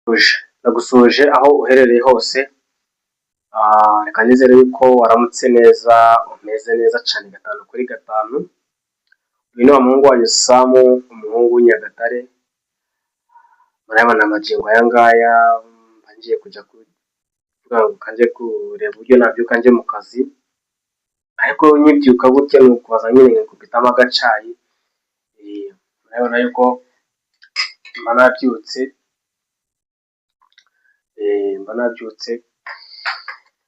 Ndagusuhuje aho uherereye hose, reka nizere yuko waramutse neza, umeze neza cyane gatanu kuri gatanu. Uyu ni wa muhungu wanyu Samu, umuhungu w'i Nyagatare. Murayabona magingo aya ngaya mba ngiye kujya kuvuga ngo njye kureba uburyo nabyuka njye mu kazi, ariko nkibyuka gutya ni ukubaza nyine nkikubitamo agacayi. Murabibona yuko mba nabyutse, mba nabyutse.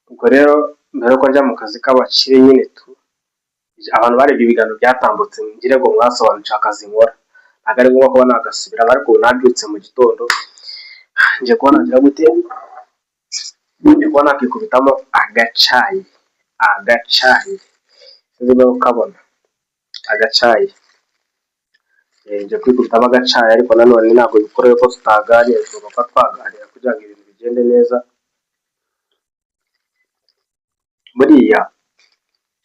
Ubwo rero mbere yuko njya mu kazi k'abakire nyine tu, abantu barebye ibiganiro byatambutse ngire ngo mwasobanukiwe akazi nkora, ntabwo ari ngombwa kuba nagasubiramo, ariko ubu nabyutse mu gitondo ngiye kuba nagira gute? Ngiye kuba nakikubitamo agacayi, agacayi sinzi niba ukabona agacayi. Ngiye kwikubitamo agacayi, ariko nanone ntabwo bikora ko tutaganira, tugomba kuba twaganira kugira ngo ibintu bigende neza. Buriya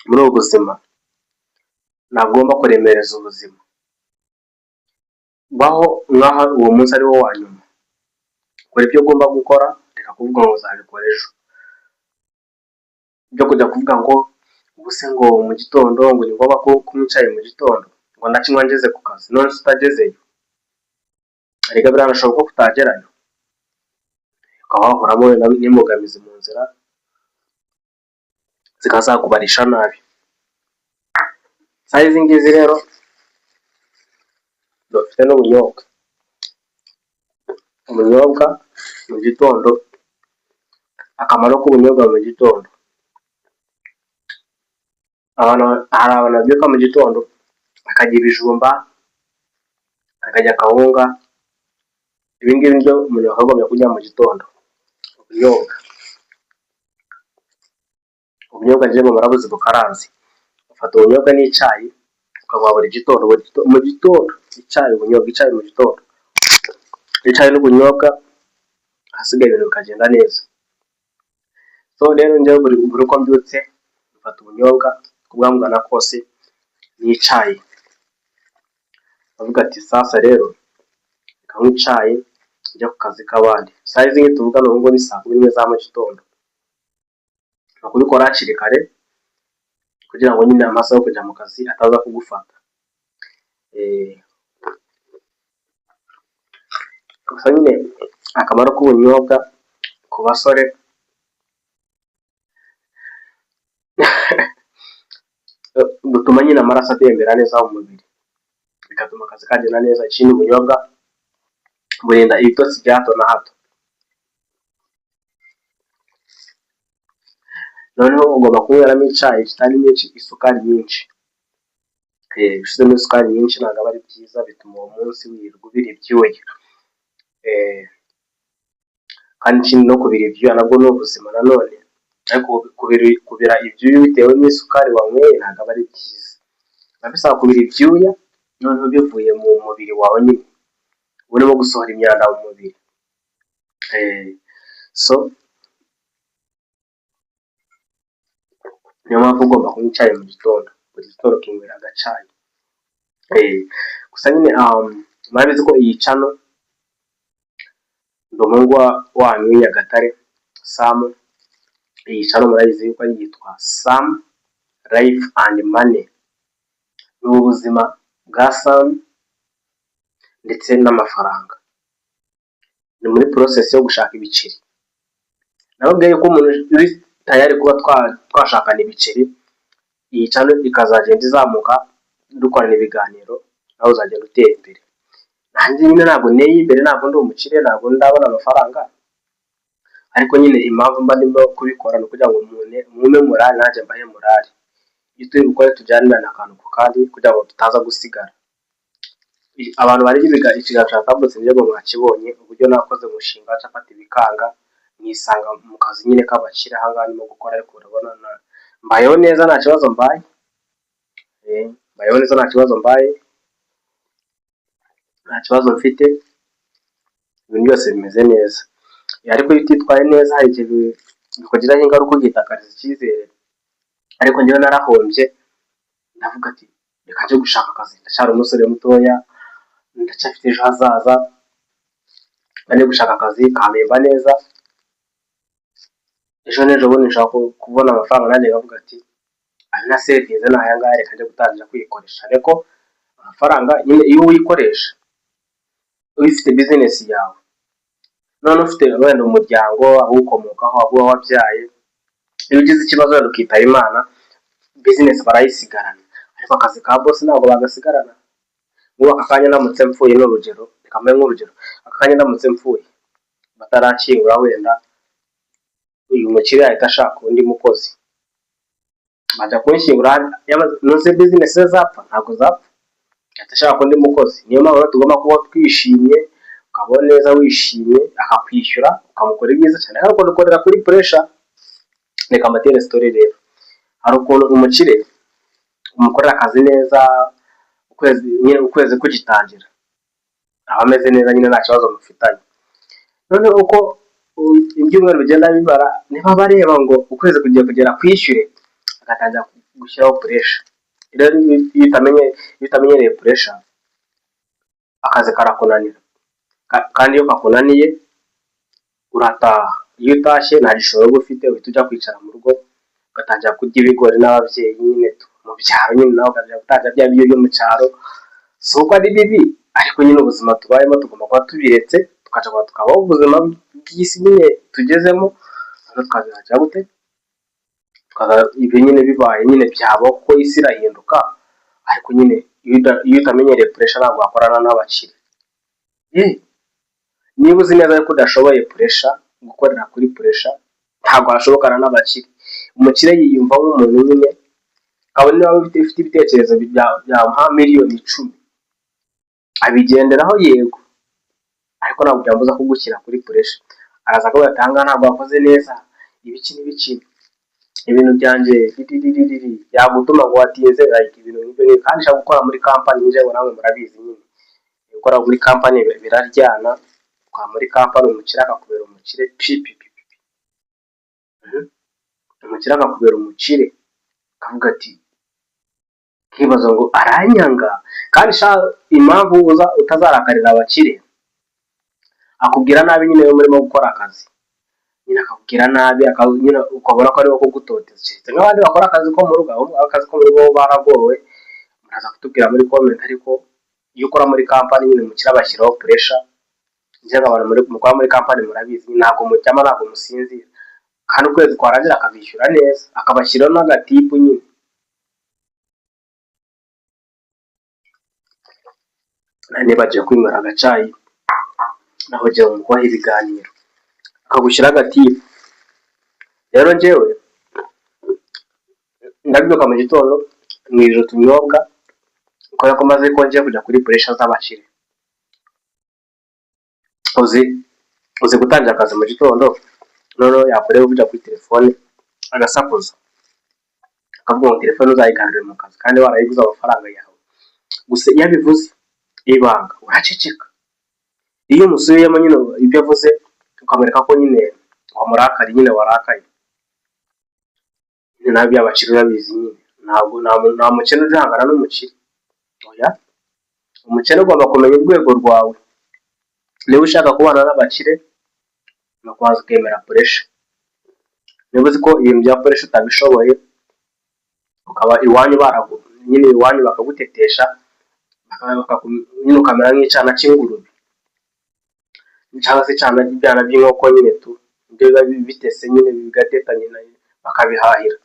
muri ubu buzima ntabwo ugomba kuremereza ubuzima, baho nk'aho uwo munsi ari wo wa nyuma, kora ibyo ugomba gukora, reka kuvuga ngo uzabikora ejo. Ibyo kujya kuvuga ngo ubu se ngo mu gitondo ngo ni ngombwa ko kunywa icyayi mu gitondo, ngo ndakinywa ngeze ku kazi, none se utagezeyo? Erega biranashoboka ko utagerayo, ukaba wahuramo n'imbogamizi mu nzira zikazakubarisha nabi. Saa izi ngizi rero dufite n'ubunyobwa, ubunyobwa mu gitondo, akamaro k'ubunyobwa mu gitondo, hari abantu babyuka mu gitondo bakarya ibijumba, bakarya akawunga, ibi ngibi nibyo umuntu yakagombye kurya mu gitondo, ubunyobwa. Ubunyobwa njyewe murabuzi bukaranze, ufata ubunyobwa n'icyayi ukanywa buri gitondo, mu gitondo icyayi, ubunyobwa, icyayi mu gitondo, icyayi n'ubunyobwa, ahasigaye ibintu bikagenda neza. So rero njyewe buri uko mbyutse mfata ubunyobwa uko bwaba bungana kose n'icyayi, ndavuga ati sasa rero reka nywe icyayi njye ku kazi k'abandi. Saa izi ngizi tuvugana ubu ngubu ni saa 11 za mu gitondo, ni ukubikora hakiri kare kugira ngo nyine amasaha yo kujya mu kazi ataza kugufata. Gusa nyine akamaro k'ubunyobwa ku basore butuma nyine amaraso atembera neza mu mubiri, bigatuma akazi kagenda neza. Ikindi, ubunyobwa burinda ibitotsi bya hato na hato. Noneho ugomba kunyweramo icyayi kitarimo isukari nyinshi. Iyo ushyizemo isukari nyinshi ntabwo aba ari byiza, bituma uwo munsi wirirwa ubira ibyuya. Kandi ikindi, no kubira ibyuya nabwo ni ubuzima nanone, ariko kubira ibyuya bitewe n'isukari wanyweye ntabwo aba ari byiza. Biba bisaba kubira ibyuya noneho bivuye mu mubiri wawe nyine, urimo gusohora imyanda mu mubiri. So niyo mpamvu ugomba kunywa icyayi mu gitondo, buri gitondo ukinywera agacayi. Gusa nyine murabizi ko iyi channel ndi umuhungu wanyu w'i Nyagatare Samu, iyi channel murabizi yuko yitwa Sam Life and Money, ni ubuzima bwa Sam ndetse n'amafaranga. Ni muri process yo gushaka ibiceri. Nababwiye yuko umuntu uri tayari kuba twashakana ibiceri, iyi channel ikazagenda izamuka dukorana ibiganiro, nawe uzagenda utera imbere. Nanjye nyine ntabwo nteye imbere, ntabwo ndi umukire, ntabwo ndabona amafaranga, ariko nyine impamvu mba ndimo kubikora ni ukugira ngo mumpe morale, nanjye mbahe morale. Ibyo turi bukore tujyanirane akantu ku kandi kugira ngo tutaza gusigara. Abantu barebye ikiganiro cyatambutse ngira ngo mwakibonye uburyo nakoze umushinga wa capati bikanga, nisanga mu kazi nyine k'abakire. Aha ngaha ndimo gukora, ariko urabona mbayeho neza, nta kibazo mbaye, mbayeho neza, nta kibazo mbaye, nta kibazo mfite, ibintu byose bimeze neza. Ariko iyo utitwaye neza hari igihe bikugiraho ingaruka, ukitakariza icyizere. Ariko njyewe narahombye, ndavuga ati reka njye gushaka akazi, ndacyari umusore mutoya, ndacyafite ejo hazaza. Nari gushaka akazi kampemba neza, ejo n'ejo bundi nshobora kubona amafaranga, nanjye nkavuga ati: "Ayo nasevinze ni aya ngaya, reka njye gutangira kuyikoresha." Ariko amafaranga nyine iyo uyikoresha ufite business yawe, none ufite wenda umuryango awukomokaho, abo wabyaye, iyo ugize ikibazo wenda ukitaba Imana, business barayisigarana, ariko akazi ka boss ntabwo bagasigarana. Nk'ubu aka kanya ndamutse mpfuye, ni urugero, reka mbe nk'urugero, aka kanya ndamutse mpfuye bataranshyingura, wenda uyu mukire yahita ashaka undi mukozi bajya kunshyingura. Ntuzi business ze zapfa? Ntabwo zapfa, ahita ashaka undi mukozi. Niyo mpamvu rero tugomba kuba twishimye, ukabaho neza wishimye, akakwishyura, ukamukora ibyiza cyane, ariko dukorera kuri pressure. Reka mbatere story rero. Hari ukuntu umukire umukorera akazi neza, ukwezi nyine, ukwezi kugitangira aba ameze neza nyine, nta kibazo mufitanye. Noneho uko ibyumweru bigenda bibara, niba bareba ngo ukwezi kugiye kugera kwishyure, agatangira gushyiraho pressure. Rero iyo utamenyereye pressure, akazi karakunanira. Kandi iyo kakunaniye urataha. Iyo utashye nta gishoro uba ufite, uhita ujya kwicara mu rugo, ugatangira kurya ibigori n'ababyeyi nyine mu byaro nyine, nawe ukajya gutangira bya biryo byo mu cyaro. Si uko ari bibi, ariko nyine ubuzima tubayemo tugomba kuba tubiretse, tukaja tukabaho ubuzima bw'isi nyine tugezemo. Noneho tukazajya gute? Ibyo nyine bibaye nyine byabaho kuko isi irahinduka. Ariko nyine iyo utamenyereye pressure, ntabwo wakorana n'abakire. Niba uzi neza ko udashoboye pressure, gukorera kuri pressure, ntabwo washobokana n'abakire. Umukire yiyumva nk'umuntu nyine, kabone niba ufite ibitekerezo byamuha miliyoni 10, abigenderaho yego, ariko ntabwo byambuza kugushyira kuri pressure. Araza akavuga ati: "Ahangaha ntabwo wakoze neza, ibiki n'ibiki, ibintu byanjye dididididi." Yagutuma ngo watinze, like ibintu nk'ibyo ngibyo. Kandi ushaka gukora muri company, njyewe namwe murabizi nyine, gukora muri company biraryana. Ukora muri company, umukire akakubera umukire pi pi pi pi. Umukire akakubera umukire, akavuga ati, nkibaza ngo aranyanga. Kandi sha, impamvu uza utazarakarira abakire, akubwira nabi nyine iyo murimo gukora akazi nyine, akakubwira nabi, nyine ukabona ko arimo kugutoteza, keretse nk'abandi bakora akazi ko mu rugo. Abo akazi ko mu rugo bo baragowe, muraza kutubwira muri comment. Ariko iyo ukora muri company nyine, umukire abashyiraho pressure. Njyewe abantu muri mukora muri company murabizi, ntabwo muryama, ntabwo musinzira, kandi ukwezi kwarangira akabishyura neza, akabashyiraho n'agatip nyine. Nari nibagiwe kwinywera agacayi, nahugiye mu kubaha ibiganiro. Akagushyiraho agatip. Rero njyewe ndabyuka mu gitondo, mwirira utunyobwa, kubera ko maze ko ngiye kujya kuri pressure z'abakire. Uzi gutangira akazi mu gitondo, noneho yakureba ujya kuri telefone agasakuza, akavuga ngo telefone uzayigarurire mu kazi, kandi warayiguze amafaranga yawe. Gusa iyo abivuze ibanga, uraceceka. Iyo umusubiyemo nyine ibyo avuze, ukamwereka ko nyine wamurakariye, nyine warakaye nyine, nawe by'abakire urabizi nyine, ntabwo nta mukene ujahangana n'umukire, oya. Umukene ugomba kumenya urwego rwawe. Niba ushaka kubana n'abakire, ni ukubanza ukemera pressure. Niba uzi ko ibintu bya pressure utabishoboye, ukaba iwanyu baragu nyine, iwanyu bakagutetesha, nyine ukamera nk'icyana cy'ingurube cyangwa se icyana, ibyana by'inkoko nyine tu, ibyo biba bitese nyine bigateta nyine bakabihahira.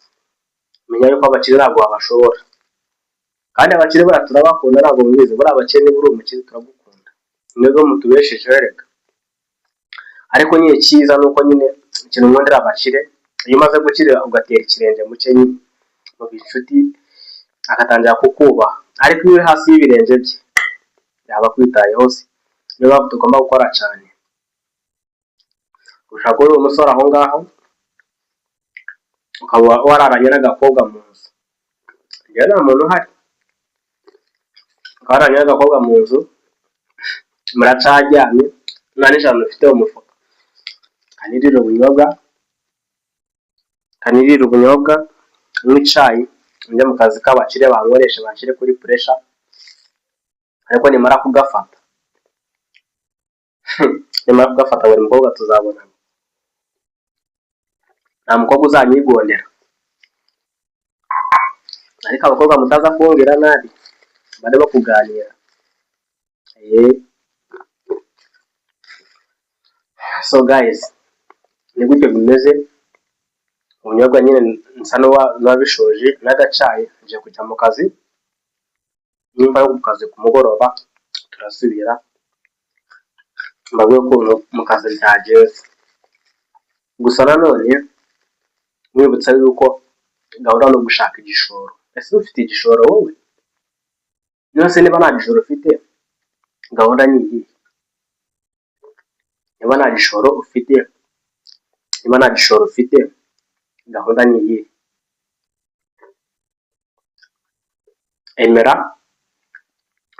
Menya yuko abakire ntabwo wabashobora. Kandi abakire buriya turabakunda, ntabwo mubizi. Buriya abakire, niba uri umukire turagukunda, mwebwe mutubeshejeho reka. Ariko nyine icyiza ni uko nyine ikintu nkundira abakire, iyo umaze gukira ugatera ikirenge mu cye nyine, muba inshuti, agatangira kukubaha. Ariko iyo uri hasi y'ibirenge bye, yaba akwitayeho se? Niyo mpamvu tugomba gukora cyane. Ushobora kuba uri umusore aho ngaho, ukaba wararanye n'agakobwa mu nzu, njyewe nta muntu uhari, ukaba wararanye n'agakobwa mu nzu, muracaryamye, nta n'ijana ufite mu mufuka. Kanirire ubunyobwa, kanirire ubunyobwa n'icayi, njye mu kazi k'abakire, bankoreshe, banshyire kuri pressure. Ariko nimara kugafata, nimara kugafata, Nimara kugafata buri mukobwa tuzabonana, nta mukobwa uzanyigondera. Ariko abakobwa mutaza kumbwira nabi, barimo kuganira. So guys, ni gutyo bimeze. Ubunyobwa nyine nsa n'uwabishoje n'agacayi, ngiye kujya mu kazi. Nimba ku kazi ku mugoroba turasubira, mbabwire ukuntu mu kazi byagenze. Gusa nanone mwibutsa yuko gahunda ni ugushaka igishoro. Ese ufite igishoro wowe? None se niba nta gishoro ufite, gahunda ni iyihe? Niba nta gishoro ufite, niba nta gishoro ufite, gahunda ni iyihe? Emera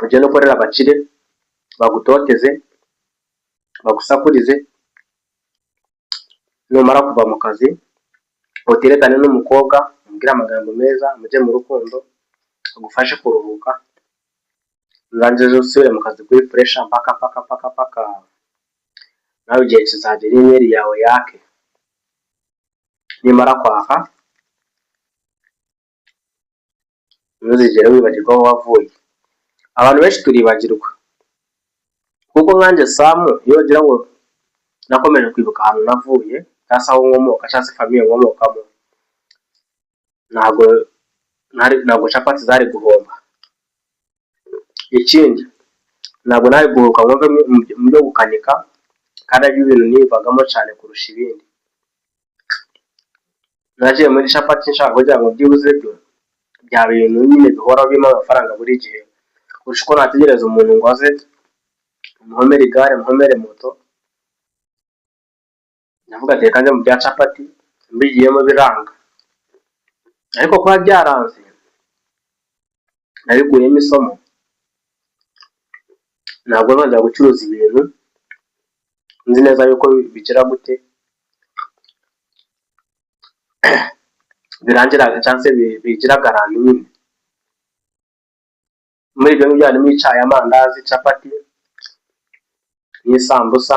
ugende ukorere abakire bagutoteze, bagusakurize, numara kuva mu kazi uteretane n'umukobwa, umubwire amagambo meza, mujye mu rukundo, agufashe kuruhuka, nurangiza usubire mu kazi kuri pressure mpaka mpaka mpaka mpaka, nawe igihe kizagera inyenyeri yawe yake. Nimara kwaka ntuzigere wibagirwa aho wavuye. Abantu benshi turibagirwa, kuko nkanjye Samu iyo wagira ngo nakomeje kwibuka ahantu navuye cyangwa se aho nkomoka cyangwa se famille nkomokamo, ntabwo capati zari guhomba. Ikindi, ntabwo nari guhubuka ngo mve mu byo gukanika, kandi aribyo bintu niyumvagamo cyane kurusha ibindi. Nagiye muri capati nshaka kugira ngo byibuze byo byaba ibintu nyine bihoraho birimo amafaranga buri gihe, kurusha uko nategereza umuntu ngo aze muhomere igare, muhomere moto. Ndavuga ati reka njye mu bya capati, mbigiyemo biranga, ariko kuba byaranze nabikuyemo isomo, ntabwo nzongera gucuruza ibintu nzi neza yuko bigira gute, birangira cyangwa se bigira garanti nyine. Muri ibyo ngibyo harimo icyayi, amandazi, capati n'isambusa,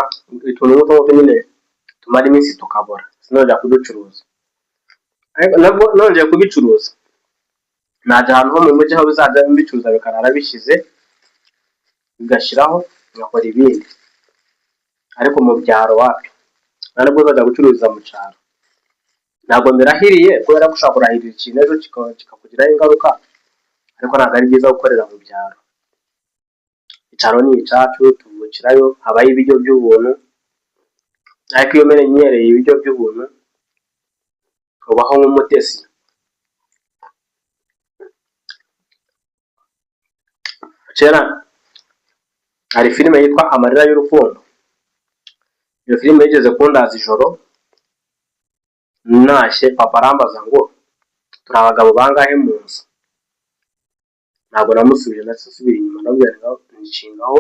utuntu nk'utwo ngutwo nyine tumara iminsi tukabora, sinongera kuducuruza. Ariko nabwo nongeye kubicuruza najya ahantu ho mu mujyi aho bizajya mbicuruza bikarara bishyize, bigashyiraho, ngakora ibindi. Ariko mu byaro wapi, nta nubwo nzajya gucururiza mu cyaro. Ntabwo mbirahiriye, kubera ko ushobora kurahirira ikintu ejo kikakugiraho ingaruka, ariko ntabwo ari byiza gukorera mu byaro. Icyaro ni icyacu, tuvukirayo, habayo ibiryo by'ubuntu, ariko iyo umenyereye ibiryo by'ubuntu ubaho nk'umutesi. Kera hari filime yitwa Amarira y'Urukundo, iyo filime yigeze kundaza ijoro ntashye, papa arambaza ngo turi abagabo bangahe mu nzu? Ntabwo namusubije, nahise nsubira inyuma ndamubwira nti nshingaho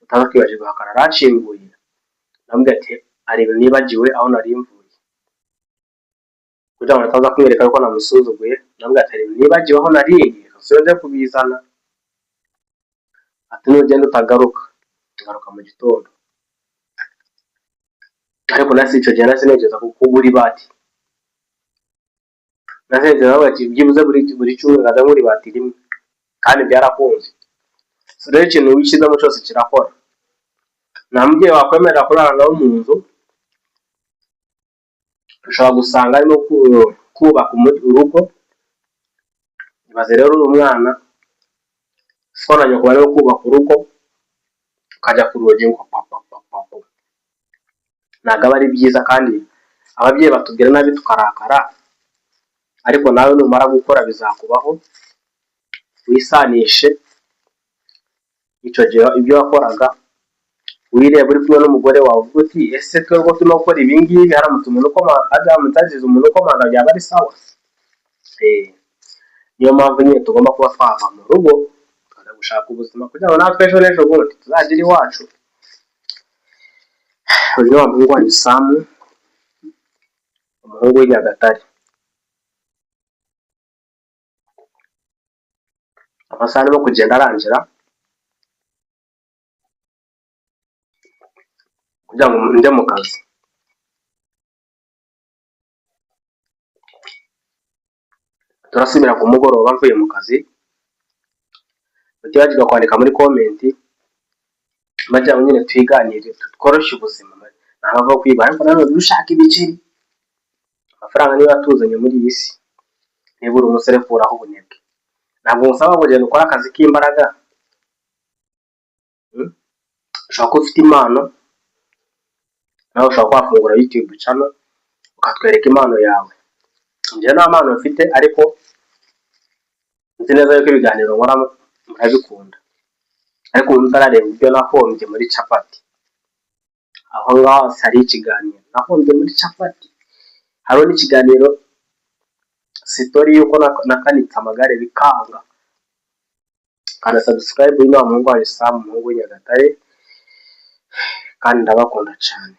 utaza kwibagirwa hakaba aranshinguye, ndamubwira ati hari ibintu nibagiwe aho nari mvuye, kugira ngo nataza kumwereka ko namusuzuguye, ndamubwira ati hari ibintu nibagiwe aho nari ndi, reka nsubire nze kubizana. Ati nugenda utagaruka, ngaruka mu gitondo. Ariko nasi icyo gihe nahise ntekereza kugura ibati, nahise ntekereza ati byibuze buri cyumweru nkajya ngura ibati rimwe, kandi byarakunze. So rero ikintu wishyizemo cyose kirakora. Nta mubyeyi wakwemerera kurara nawe mu nzu, ushobora gusanga arimo kubaka urugo. Ibaze rero uri umwana, so na nyoko barimo kubaka urugo, ukajya ku rugi ngo pa pa pa pa pa. Ntabwo aba ari byiza, kandi ababyeyi batubwira nabi tukarakara, ariko nawe numara gukora bizakubaho, wisanishe icyo gihe ibyo wakoraga, wireba uri kumwe n'umugore wawe, uvuga uti ese twebwe turimo gukora ibi ngibi, haramutse umuntu ukomanga, haramutse hagize umuntu ukomanga byaba ari sawa? Niyo mpamvu nyine tugomba kuba twava mu rugo tukajya gushaka ubuzima, kugira ngo natwe ejo n'ejo bundi tuzagere iwacu. Uyu ni wa muhungu wanyu Samu, umuhungu w'i Nyagatare. Amasaha arimo kugenda arangira. Kugira ngo njye mu kazi. Turasubira ku mugoroba mvuye mu kazi, mutibagirwa kwandika muri comment, bagira ngo nyine twiganire, tworoshye ubuzima. Nta mpamvu yo kwiba, ariko nanone dushaka ibiceri. Amafaranga niyo atuzanye muri iyi si. Niba uri umusore, kuraho ubunebwe. Ntabwo ngusaba kugenda ukore akazi k'imbaraga. Ushobora kuba ufite impano, nawe ushobora kuba wafungura YouTube channel ukatwereka impano yawe. Njyewe nta mpano mfite, ariko nzi neza yuko ibiganiro nkoramo murabikunda. Ariko ubu utarareba uburyo nahombye muri capati, aho ngaho hose hari ikiganiro nahombye muri capati, hariho n'ikiganiro story y'uko nakanitse amagare bikanga. Kanda subscribe. Uyu ni wa muhungu wanyu Sam, umuhungu w'i Nyagatare, kandi ndabakunda cyane.